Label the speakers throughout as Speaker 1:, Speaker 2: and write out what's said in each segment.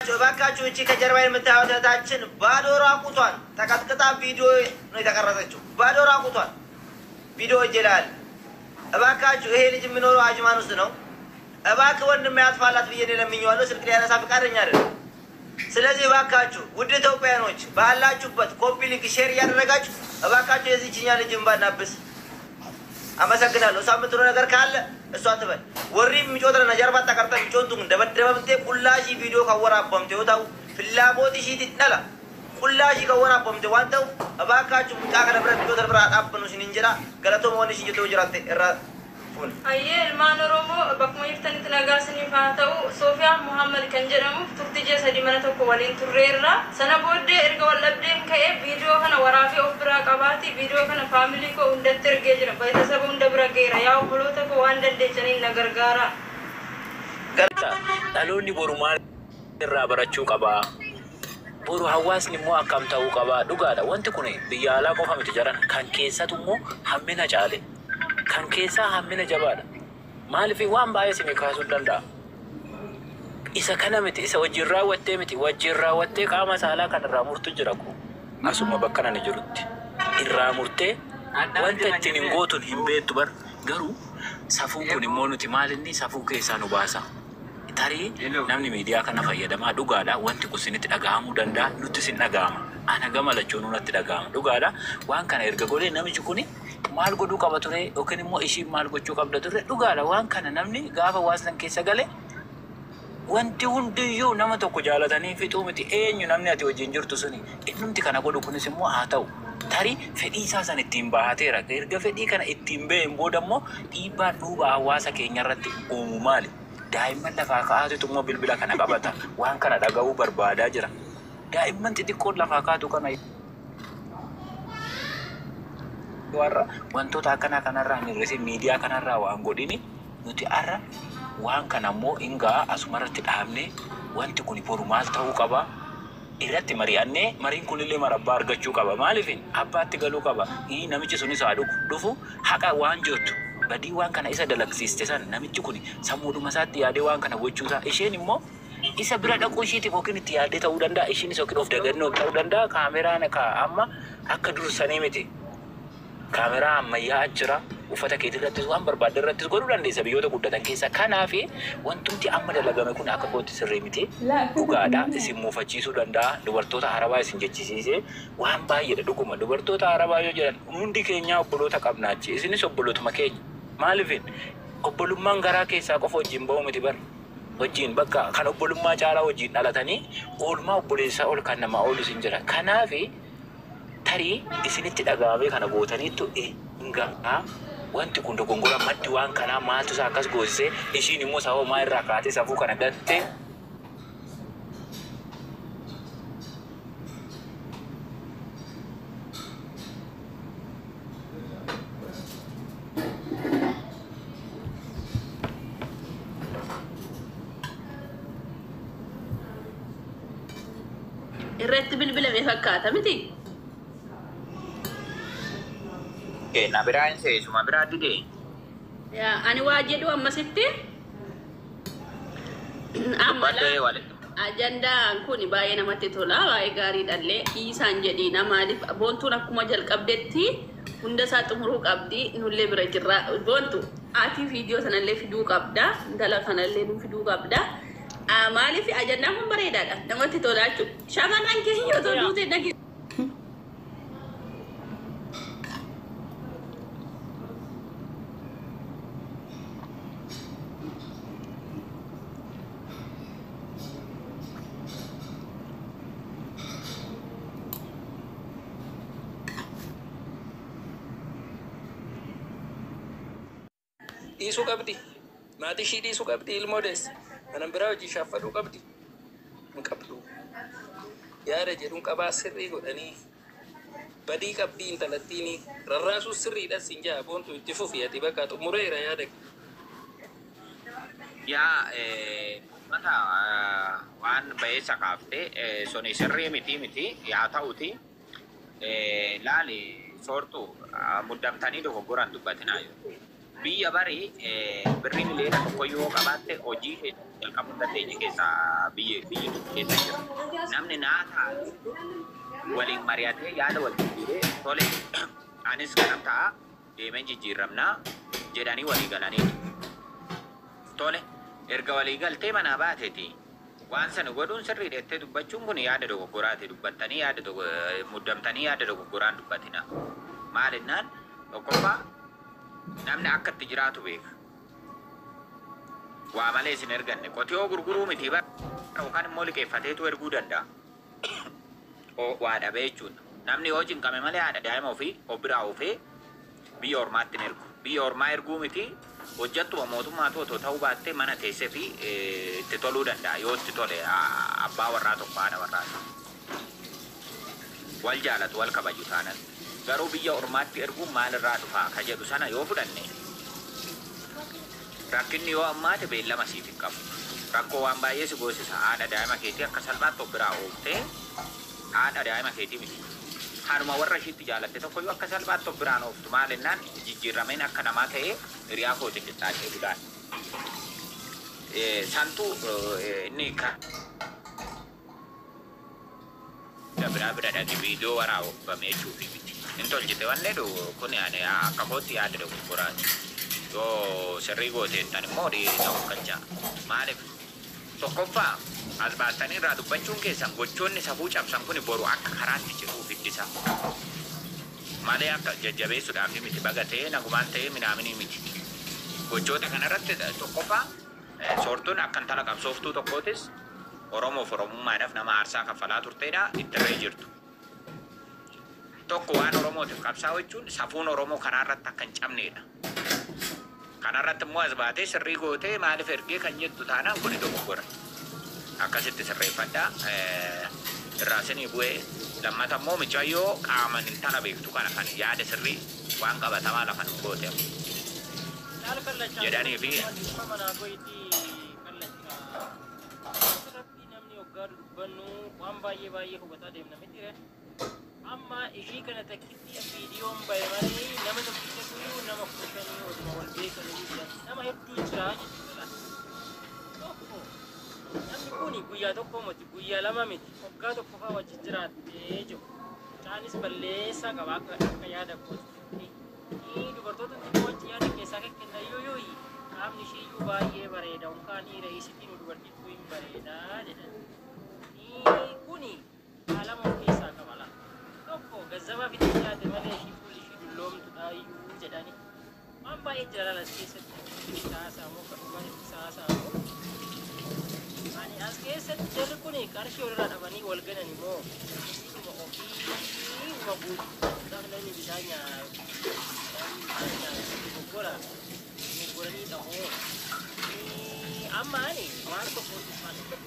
Speaker 1: እባካችሁ እቺ ከጀርባ የምታዩት እህታችን ባዶ ራቁቷን ተቀጥቅጣ ቪዲዮ ነው የተቀረጸችው። ባዶ ራቁቷን ቪዲዮ እጄ ላይ አለ። እባካችሁ ይሄ ልጅ የሚኖረው አጅማን ውስጥ ነው። እባክህ ወንድሜ ያጥፋላት ብዬ እኔ ለምኜዋለሁ። ስልክ ሊያነሳ ፈቃደኛ አይደለም። ስለዚህ እባካችሁ ውድ ኢትዮጵያኖች ባላችሁበት copy link share እያደረጋችሁ እባካችሁ የዚችኛ ልጅ እንባ እናብስ። አመሰግናለሁ። እሷ የምትለው ነገር ካለ እሷ ትበል። Warri micoota ጀርባ ተቀርጠ micoon tun dabadabamtee qullaa ishii viidiyoo kan waraabamte yoo ta'u, ፍላጎት ishiitiin dhala qullaa ishii kan waraabamte waan ta'u, እባካችሁ mucaa kana bira micoota bira dhaabbannu isiniin jedha. Galatooma, wanni ishiin jettu jiraatte irraa fuun.
Speaker 2: Hayyee, ilmaan Oromoo bakkuma jirtanitti nagaa isiniif haa ta'u. Soofiyaan Muhammad kan jedhamu turtii ji'a 3 mana tokko waliin turreerra. Sana booddee erga wal dhabdeen ka'ee viidiyoo kana waraabee of biraa qabaati. Viidiyoo kana faamilii koo hundatti ergee jira. Beetasaba hunda bira ga'eera. Yaa obboloota koo, waan dandeessaniin na gargaara.
Speaker 3: Dhaloonni boru maal irraa barachuu qabaa? Boru hawaasni immoo akkam ta'uu qabaa? Dhugaadha. Wanti kun biyya alaa qofa miti jaran. Kan keessatu immoo hammina caale. Kan keessaa hammina jabaadha. Maaliif waan baay'ee isinii kaasuu danda'a. Isa kana miti, isa wajjin raawwattee miti, wajjin raawwattee qaama saalaa kan irraa murtu jira kun. Asuma bakka nani jirutti. Irraa murtee wanta ittiin hin gootun hin beektu bar. Garuu safuun kun immoo nuti maal inni safuu keessaa nu baasa. Tarii namni miidiyaa kana fayyadamaa, dhugaadha, wanti kun isinitti dhaga'amuu danda'a, nutti isin dhaga'ama. Ana gama lachuunuu natti dhaga'ama, dhugaadha. Waan kana erga godhee namichi kuni maal godhuu qaba ture, yookiin immoo ishiin maal gochuu qabda ture? Dhugaadha, waan kana namni gaafa waan san keessa gale wanti hundiyyuu nama tokko jaalatanii fixuu miti. Eenyu namni ati wajjin jirtu suni innumti kana godhu kunis immoo haa ta'u, tarii fedhii isaa san ittiin bahateera. Erga fedhii kana ittiin ba'een booda immoo dhiibbaan duuba hawaasa keenya irratti uumu maali? Daa'imman lafaa ka'aatutu immoo bilbila kana qabata, waan kana dhaga'uu barbaadaa jira. Daa'imman xixiqqoon lafaa kaatu kana warra wantoota akkanaa kanarraa hin hir'isin, miidiyaa kanarraa waan godhini. Nuti har'a waan kana immoo hingaa asumarratti dhaabnee, wanti kun boru maal ta'uu qaba irratti mari'annee, mariin kunillee marabbaa argachuu qaba. Maaliif abbaatti galuu qaba. Namichi sunis haa dhufu dhufu haqa waan jirtu badii waan kana isa dalagsiiste san, namichi kun sammuudhuma isaatti yaadee waan kana gochuusaa, isheen immoo isa bira dhaquu ishiitiif yookiin itti yaadee ta'uu danda'a, ishiinis yookiin of dagannoo ta'uu danda'a. Kaameraan ka amma akka dursanii miti, kaameraa ammayyaa jira. Uffata keetii irrattis waan barbaadde irrattis godhuu dandeessa biyyoota guddatan keessa. Kanaaf wantumti amma dalagame kun akka kootti sirrii miti. Dhugaadha, isin muufachiisuu danda'a, dubartoota Arabaa isin jechisiisee waan baay'eedha. Dhuguma dubartoota Arabaa yoo jedhan, hundi keenyaa obboloota qabnaachi, isinis obbolootuma keenya. Maaliifin obbolummaan garaa keessaa qofa wajjin ba'u miti bar. Wajjin bakka kan obbolummaa caalaa wajjin dhalatanii oolmaa obboleessaa ol kan namaa oolu isin jira. Kanaafi tarii isinitti dhaga'amee kana gootaniittu hin gahaa. Wanti kun dogongora, maddi waan kanaa maaltu isaa akkas goosisee, ishiin immoo sababa maa irraa kaatee safuu kana gatte?
Speaker 4: Irratti bilbilame fakkaata miti.
Speaker 5: Na biraa hin seesuma biraa dide.
Speaker 4: Yaa, ani waa jedhu ammasitti. Amma
Speaker 5: Dubbadhee walitti.
Speaker 4: Ajandaan kun baay'ee namatti tola, baay'ee gaariidhallee. Dhiisaan jedhiina, maaliif Boontuun akkuma jalqabdetti hunda isaa xumuruu qabdi, nullee bira jirra. Boontu, ati viidiyoo sanallee fiduu qabda, intala kanallee nu fiduu qabda. Maaliif ajandaan kun bareedaadha, namatti tola jechuudha. Shamarran keenya otoo duute dhage.
Speaker 6: Dhiisuu qabdi. Maatii ishii dhiisuu qabdi, ilmoo deesse. Mana biraa hojii shaaffadhuu qabdi. Hin qabdu. Yaada jedhuun qabaa, sirrii godhanii badii qabdii intalattiini rarraasuu sirriidha siin jaa. Boontu, itti fufi ati, bakka xumureera yaada.
Speaker 5: Yaa uummata, waan ba'eessa kaaftee suni sirrii miti yaa ta'uti, laali soortu, muddamtanii dogoggoran dubbatinaa yoo. Biyya bari birrii miliyoona 1 yoo qabaatte hojii jalqabuu hin dandeenye keessaa biyyi biyyi keessa jira. Namni naa ta'a waliin mari'atee yaada wal jijjiiree, tole anis kanam ta'a, deemeen jijjiiramnaa jedhanii walii galaniiti. Tole, erga walii galtee manaa baateeti waan sana godhuun sirrii dheettee dubbachuun kun yaada dogoggoraati. Dubbattanii yaada muddamtanii yaada dogoggoraan dubbatina. Maalinnaan, tokkoffaa namni akka itti jiraatu beeka. Waa malee isin erganne qotiyoo gurguruu miti bara, yookaan immoo liqeeffateetu erguu danda'a. Waa dhabee jechuudha. Namni yoo cinqame malee haadha daa'ima ofii of biraa oofee biyya ormaatti hin ergu. Biyya ormaa erguu miti, hojjettuma mootummaatu otoo ta'uu baattee mana teessee fi itti toluu danda'a yoo itti tole abbaa warraa tokko haadha warraa wal jaalatu wal kabaju taanan. Garuu biyya ormaatti erguun maalirraa dhufaa ka jedhu sana yoo fudhanne, rakkinni yoo ammaate beellama siif hin qabu. Rakkoo waan baay'ee si goosisa. Haadha daa'ima keetii akka salphaatti of biraa ooftee, haadha daa'ima keetii miti. Haadhuma warra ishiitti jaalatte tokkoyyuu akka salphaatti of biraan ooftu. Maal jennaan, jijjiirrameen akka namaa ta'ee hiriyaa kootiin qixxaatee bulaan. Santu inni biraa bira dhaqe viidiyoo waraabamee jechuufi miti. Hin tolchite waan jedhu kun ani akka kootti yaada dogoggoraati. Yoo sirrii gooteettan immoo ta'uu galcha. Maaliif, tokkoffaa as baastanii irraa dubbachuun keessan gochoonni safuu cabsan kun boru akka karaatti ciruuf ittisa. Malee akka jajjabeessuudhaaf miti, baga ta'ee nagumaan ta'ee minaaminii miti. Gochoota kanarratti tokkoffaa soortuun akka intala qabsooftuu tokkootis Oromoof Oromummaadhaaf nama aarsaa kaffalaa turteedha, ittirree jirtu. Tokko waan Oromootiif qabsaa'u jechuun safuun Oromoo karaa irratti akka hin cabneedha. Kanarratti immoo as baatee sirrii gootee maaliif ergee kan jettu taanaan kuni dogoggora. Akkasitti sirreeffadhaa. Irraa isinii bu'ee lammata immoo mucayyoo qaaman intala beektu kana kan yaada sirrii waan qabatamaa lafa nu goote jedhanii fi
Speaker 7: Manaa goyti kallacha asirratti namni hoggaa dubbannu waan baay'ee baay'ee hubataa deemna miti re. Amma ishii kana takkitti viidiyoon bahe malee nama tokkichatu nama 15 oduma wal beekanii jiran nama hedduu jira jechuudha. Tokko namni kun guyyaa tokko miti, guyyaa lama miti, waggaa tokko faa wajjin jiraattee jiru. Mucaanis balleessaa qaba akka yaada kootitti. Dubartoota xiqqoo wajji yaada keessaa kennayyuu yoo qaamni ishiiyyuu baay'ee bareeda, unkaan dhiira isitiin dubartittuu hin bareedaa jedhan. Kuni haalama of keessaa qaba laa. Tokko gazzabaa fitee nyaate malee ishii fuulli ishii dulloomtudha iyyuu jedhani. Waan baay'ee jira as keessatti haasa'amu, akka dhugaan itti haasa'amu. Ani as keessatti jarri kun qarshii walirraa dhabanii wal ganan immoo isiidhuma ofiidhuma guutuu namni bishaan nyaatu dogoggora dogoggoranii dhamoo. Amma ani waan tokko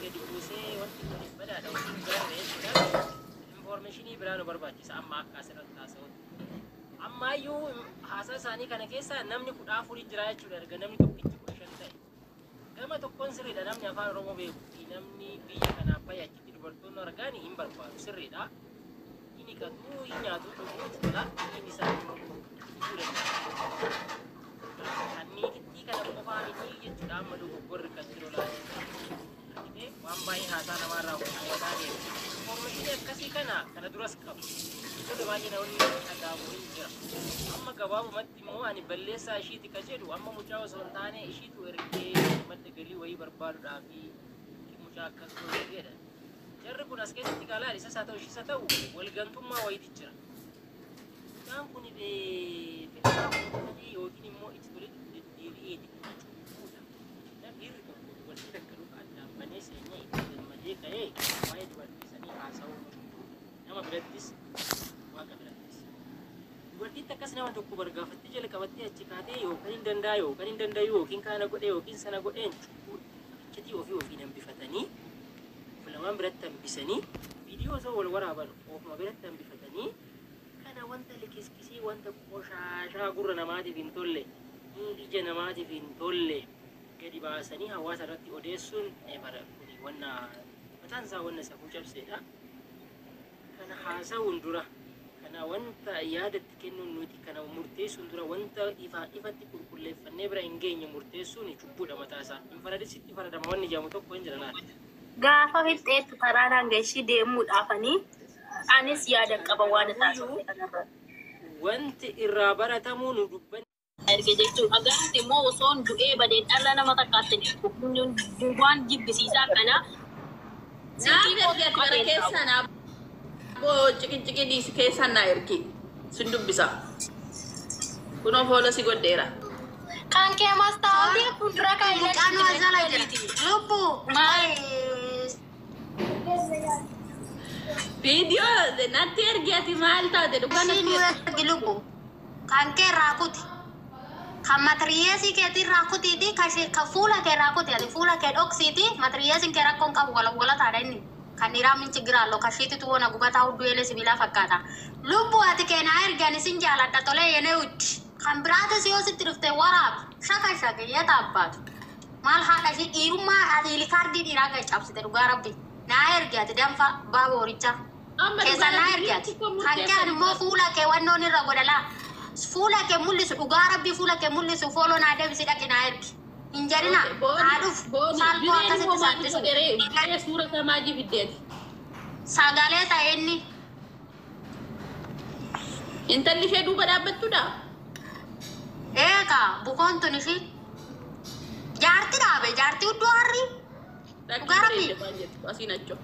Speaker 7: gadi buusee wanti kun badaadha wanti gaariidha jechuudhaan informationii biraa nu barbaachisa amma akka asirratti haasa'utti. Ammayyuu haasaa isaanii kana keessa namni 14 jira jechuudha erga namni tokkichi 15 ta'e. Gama tokkoon sirriidha, namni afaan Oromoo beeku fi namni biyya kanaaf bahe achitti dubartoonni argaan hin barbaadu, sirriidha. Hin dhiqatu, hin nyaatu, dhuguu itti tola, hin isaan dhuguu danda'a. Kanniitittii kana qofaa miti jechuudha amma dogoggorri kan jiru laata. Argitee, waan baay'ee haasaa namaarraa hubataa deema. Informationii akkasii kana duras qabu. Wantoota baay'ee namoonni dhaga'amu hin jira. Amma gabaabumatti immoo ani balleessaa ishiiti ka jedhu, amma mucaa osoo hin taane ishiitu ergee madda galii wayii barbaaduudhaaf mucaa akkas godhe jedha. Jarri kun as keessatti kalaa isas haa ta'u ishis haa ta'u walgantummaa wayiiti jira. Mucaan kun fedhaa guutatee yookiin immoo itti toletti deddeebi'eeti cubbuudha. Dhiirri tokko dubartii takka luka addaan banee seenee itti gammadee ka'ee waa'ee dubartii sanii haasa'uu nama birattis Waaqa birattis. Dubartiin takkas nama tokko bargaafattee jala qabattee achi kaatee yookaan hin danda'a yookaan hin dandayu yookiin kana godhe yookiin sana godheen cubbuudha. Achitii ofii ofiin hambifatanii of lamaan biratti hambisanii viidiyoo osoo wal waraaban ofuma biratti hambifatanii kana wanta likiskisii, wanta qoshaashaa gurra namaatiif hin tolle, ija namaatiif hin tolle gadi baasanii hawaasa irratti odeessuun bara kuni wanna mataan isaa wanna safuu cabseedha. Kana haasa'uun dura, kana wanta yaadatti kennuun nuti kana murteessuun dura wanta ifaa ifatti qulqullaa'e Qulqulleeffannee bira hin geenye murteessuun cubbuudha mataa isaa. Hin faradis itti faradama wanni jedhamu tokko hin jira laata.
Speaker 8: Gaafa fixxeettu karaa hanga ishii deemuudhaafanii anis yaada qaba waan taasifte kanarra.
Speaker 7: Wanti irraa baratamuu nu dubbanne.
Speaker 8: Erge jechuudha. Gaafti immoo osoon du'ee badeen dhala nama takkaatti waan jibbisiisaa kana.
Speaker 4: Naaf ergi ati gara keessaa naa boo ciqiciqii dhiisi keessaa naa ergi. Sin dubbisa. Kunoo follow si godheera.
Speaker 8: Kan kee mastaawwatii fuuldura kan
Speaker 9: Mucaan waa jala jira. Lubbu.
Speaker 8: Maal?
Speaker 4: Viidiyoo natti ergi ati maal taate dhugaa
Speaker 9: Ishii
Speaker 4: natti
Speaker 9: nu
Speaker 4: ergi.
Speaker 9: ergi lubbu. Kan kee raakuti. Kan matiriyyeesii keetiin raakutiiti. Kan fuula kee raakuti. Ati fuula kee dhoksiiti. Matiriyyeesiin kee rakkoon qabu walataadha inni. Kan dhiiraa minchi giraallo kashiititu wona gubataa hudduu eelee sibiilaa fakkaata. Lubbu ati keenaa ergi ani sin jaaladha tolee yenee uddi. Kan biraatis yoo sitti dhufte waraab shaka shaka yeeta abbaatu. Maal haadha ishii dhiirummaa ati ilikaardii dhiiraa gad cabsite dhugaa rabbi. Naa ergi ati danfa baaba horichaa.
Speaker 4: Amma
Speaker 9: Keessan
Speaker 4: dhugaa
Speaker 9: naa ergi ati.
Speaker 4: xiqqoo
Speaker 9: Kan kee
Speaker 4: murteessan.
Speaker 9: immoo fuula kee wannoon irra godhalaa. Fuula kee mul'isu dhugaa rabbi fuula kee mul'isu follow naa deebisi dhaqi naa ergi. Hin jedhina haa dhufu
Speaker 4: Booni
Speaker 9: saalfoo
Speaker 4: bireen
Speaker 9: akkasitti
Speaker 4: immoo maal
Speaker 9: salphisu.
Speaker 4: godheree biree suura isaa maajii fiddeeti.
Speaker 9: Sagalee ta'e inni.
Speaker 4: Intalli ishee duuba dhaabbattudha.
Speaker 9: Eegaa bukoon tun ishii. Jaarti dhaabe jaarti hudduu harri. Dhugaa rabbi.
Speaker 4: Asiin achoo.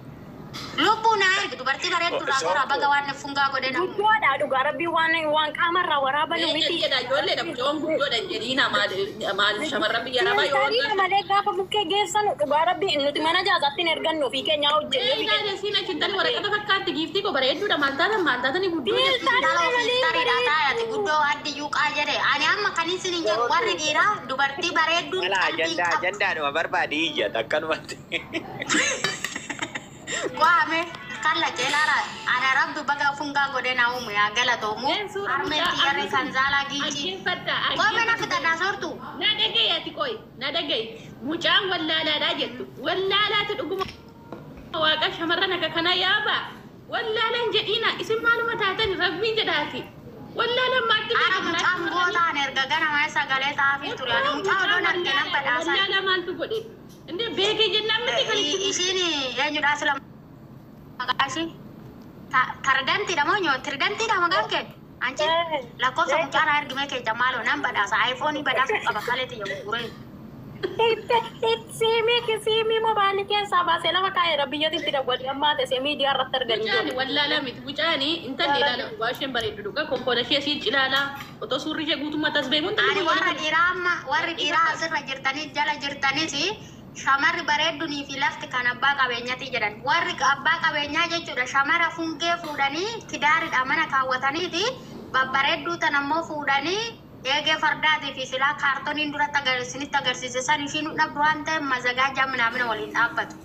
Speaker 9: Lubbuu naa ergi dubartii bareedduu irraa goraa baga waan fungaa godhe namu.
Speaker 8: Guddoodha dhugaa rabbii waan waan qaamarraa waraabanu miti.
Speaker 4: Jedha ijoolleedha mucoon guddoodha jedhiina maal maal shamarran biyya arabaa yoo
Speaker 8: Tarii malee gaafa bukkee geessan dhugaa rabbii nuti mana jaazaatti hin ergannu ofii keenyaa hojjennee ofii keenya.
Speaker 4: Ee siin achi intalli waraqata fakkaatti giiftii koo bareedduudha maal taatan maal taatanii guddoo jettu.
Speaker 9: Intala ofii tareedha taayati guddoo addi yuuqaa jedhe. Ani amma kan isin hin jedhu warri dhiiraa dubartii bareedduun
Speaker 5: Mala
Speaker 9: qalbii
Speaker 5: ajandaa
Speaker 9: qabdu.
Speaker 5: ajandaadhuma barbaade iyyata akkanumatti.
Speaker 9: Waame kalla jeelaara ana rabbi baga fungaa godhe na uume haa galatoomu.
Speaker 4: Ee suura
Speaker 9: Harmeen
Speaker 4: mucaa
Speaker 9: tiyyarri kan zaalaa giichi.
Speaker 4: Dhaggeeffadha.
Speaker 9: Qoome na fixadhaa soortu.
Speaker 4: Na dhagaye ati qoy na dhagaye mucaan wallaalaadhaa jettu wallaalaatu dhuguma waaqa shamarran akka kanaa yaaba wallaalaan jedhiina isin maaluma taatan rabbiin jedhaati wallaalaan maatti
Speaker 9: Ara mucaan gootaan erga ganama sagalee taafii ture. Ani mucaa odoon arge nan badhaasan.
Speaker 4: Wallaalaa maaltu godhe indee beekee jennaan miti kan itti
Speaker 9: Ishiin eenyudhaa sila maqaa ishii? Tardantiidha moo nyoo? Tirdantiidha maqaan kee? Anchi lakkoofsa mucaa naa ergimee keessa maaloo nan badhaasa. Aayifoonii badhaasuu qaba kalee xiyya gurguree.
Speaker 8: Siimii siimii mobaayilii keessaa baasee lafa kaa'eera biyyatti itti dawwalii ammaa ta'e miidiyaa irratti arganii
Speaker 4: Mucaan
Speaker 8: jiru.
Speaker 4: wallaalaa miti mucaani intalli ilaala dhugaa isheen bareeddu dhugaa konkoona ishee siin cilaalaa otoo suurri ishee guutummaa tas beeku
Speaker 9: Ani warra dhiiraa amma warri dhiiraa asirra jirtanii jala jirtanis shamarri bareeddunii fi lafti kan abbaa qabeenyaati jedhan. Warri abbaa qabeenyaa jechuudha shamara fungee fuudhanii tidaaridha mana kaawwataniiti babbareedduu tan ammoo fuudhanii eegee fardaatii fi silaa kaartoniin duratti isinitti agarsiise san ishiin dhabdu waan ta'eef mazagaajaa minaamina waliin dhaabbatu.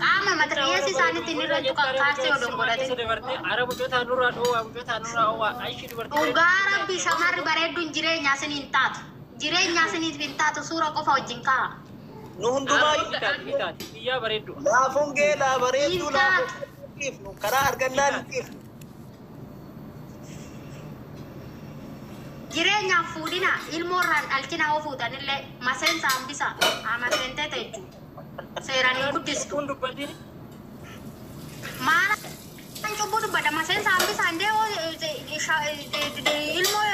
Speaker 9: Qaama matiriyyeessi isaaniitti inni irra tuqan kaarsii odoon godhatin.
Speaker 7: Ara mucoota nurraa dhoowwaa mucoota nurraa dhoowwaa aishii dubartii.
Speaker 9: Dhugaa rabbi shamarri bareedduun jireenya isiniin taatu. Jireenya isiniif hin taatu suura qofa wajjin kaa'a.
Speaker 1: Nu hundumaa
Speaker 7: Taati biyyaa bareeddu.
Speaker 1: laa fungee laa bareedduu laa
Speaker 9: Hin
Speaker 1: dhiifnu karaa argannaan hin dhiifnu.
Speaker 9: Jireenyaaf fuudhina ilmoorraan dhalchina hoo fuutanillee maseensa hambisa haa maseentee jechuudha. Seeraan hin guddistu.
Speaker 7: Kun dubbatiin
Speaker 9: Maal cubbuu dubbadha maseensa hambisa indee hoo ilmoo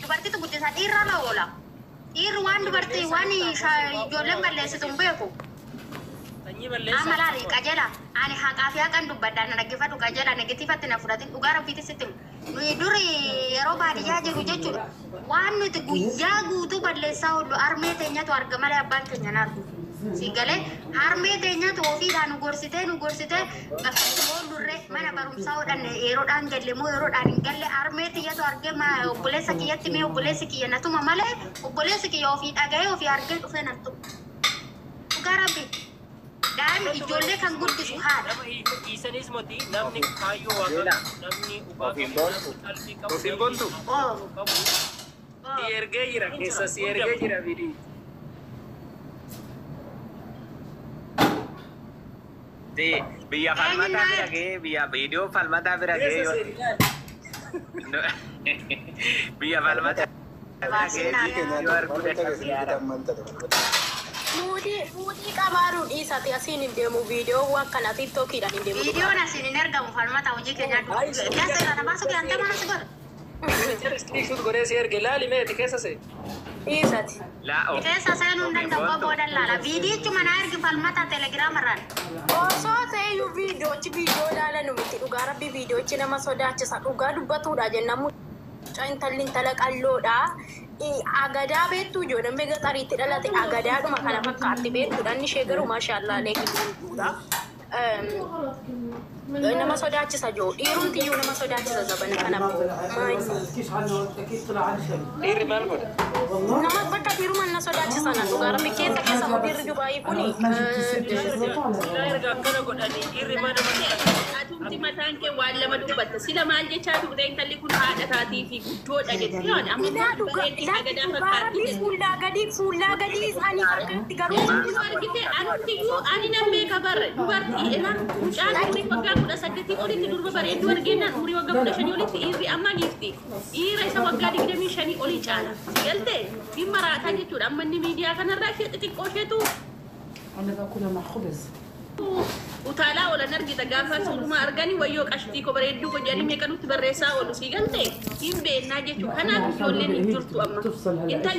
Speaker 9: dubartiitu guddisa dhiirra la oola. Dhiirri waan dubartii waan ijoolleen balleessitu hin beeku.
Speaker 7: Sanyii balleessaa.
Speaker 9: Amma laali qajeela ani haqaa fi haqan dubbadha na dhaggeeffadhu qajeela negatiivatti na fudhatin dhugaa rabbiitti sitti himu. Nuyi duri yeroo baadiyyaa jiru jechuudha waan nuti guyyaa guutuu balleessaa oollu harmee teenyatu arga malee abbaan keenya hin argu. Si galee harmee teenyatu ofiidhaa nu gorsitee nu gorsitee bakka itti oollurree mana barumsaa hodhanne yeroodhaan galle moo yeroodhaan hin galle harmee tiyyatu argee obboleessa kiyyatti mee obboleessi kiyya na tuma malee obboleessi kiyya ofii dhaga'ee ofii argee dhufee na tuma. Dhugaa rabbi. Daa'imni ijoollee kan guddisu haadha.
Speaker 7: Nama dhiisanis moti namni kaayyoo waa qabu namni dhugaa
Speaker 5: Ofiin
Speaker 7: qabu
Speaker 5: boontu.
Speaker 7: namni qalbii qabu
Speaker 6: Ofiin boontu.
Speaker 7: namni qabu.
Speaker 6: Si ergee jira keessa si ergee jira viidiyoo.
Speaker 5: Si biyya falmataa bira ga'ee biyya viidiyoo falmataa bira ga'ee
Speaker 6: Keessa
Speaker 5: yoo
Speaker 6: seeri ilaali.
Speaker 5: biyya falmataa
Speaker 10: Muudii qabaaruun dhiisati asiin hin deemu viidiyoowwan kana tiktookiidhaan hin deemu.
Speaker 9: Viidiyoon asiin hin ergamu falmata hojii keenyaa. Yaa seera nama sugi anta mana si godha.
Speaker 6: Screenshot godhee si erge laali meeti keessa see.
Speaker 10: Dhiisati.
Speaker 9: Keessa seenuu hin danda'u booda laala. Viidiyichuma naa ergi falmata telegiraamarraan.
Speaker 10: Osoo ta'eyyuu viidiyoochi viidiyoo ilaalan miti dhugaa rabbi viidiyoochi nama sodaachisa dhugaa dubbatuudha jenna mucaa intalli intala qalloodha. Agadaa beektuu ijoolleen beeka xariitti dhalate agadaadhuma kana fakkaatti beektuudha inni ishee garuu maashaallaa leekiidha. Nama sodaachisa joo dhiirumti iyyuu nama sodaachisa zabana kana
Speaker 6: Dhiirri maal godha?
Speaker 10: Nama bakka dhiiruma na sodaachisa na dhugaa rabbi keessa keessa moo dhiirri Dubaayii kuni.
Speaker 7: Silaa erga akkana godhanii dhiirri mana
Speaker 4: Atumti mataan kee waan lama dubbatta. Sila maal jechaa turte intalli kun haadha taatii fi guddoodha jettee waan amma
Speaker 10: Ilaa dhugaa
Speaker 4: bareeddi
Speaker 10: ilaa
Speaker 4: agadaa
Speaker 10: dhugaa
Speaker 4: fakkaatti
Speaker 10: rabbi
Speaker 4: jette.
Speaker 10: fuullaa gadii isaanii fakkaatti garuu
Speaker 4: Eenyu argite anumtiyyuu ani nan beeka barre dubartii ela mucaan umurii waggaa 18 olitti durba bareedduu argennaan umurii waggaa 15 olitti dhiirri amma giifti dhiira isa waggaa 25 olii caala si galtee dhimma raataa jechuudha amma inni miidiyaa kanarraa ishee xixiqqoo isheetu utaalaa oolan argita gaafa suuruma arganii wayyoo qashtii ko bareedduu ko jedhanii meeqa nutti barreessaa oolu si galtee hin beennaa jechuudha kanaaf ijoolleen hin jirtu amma. Intalli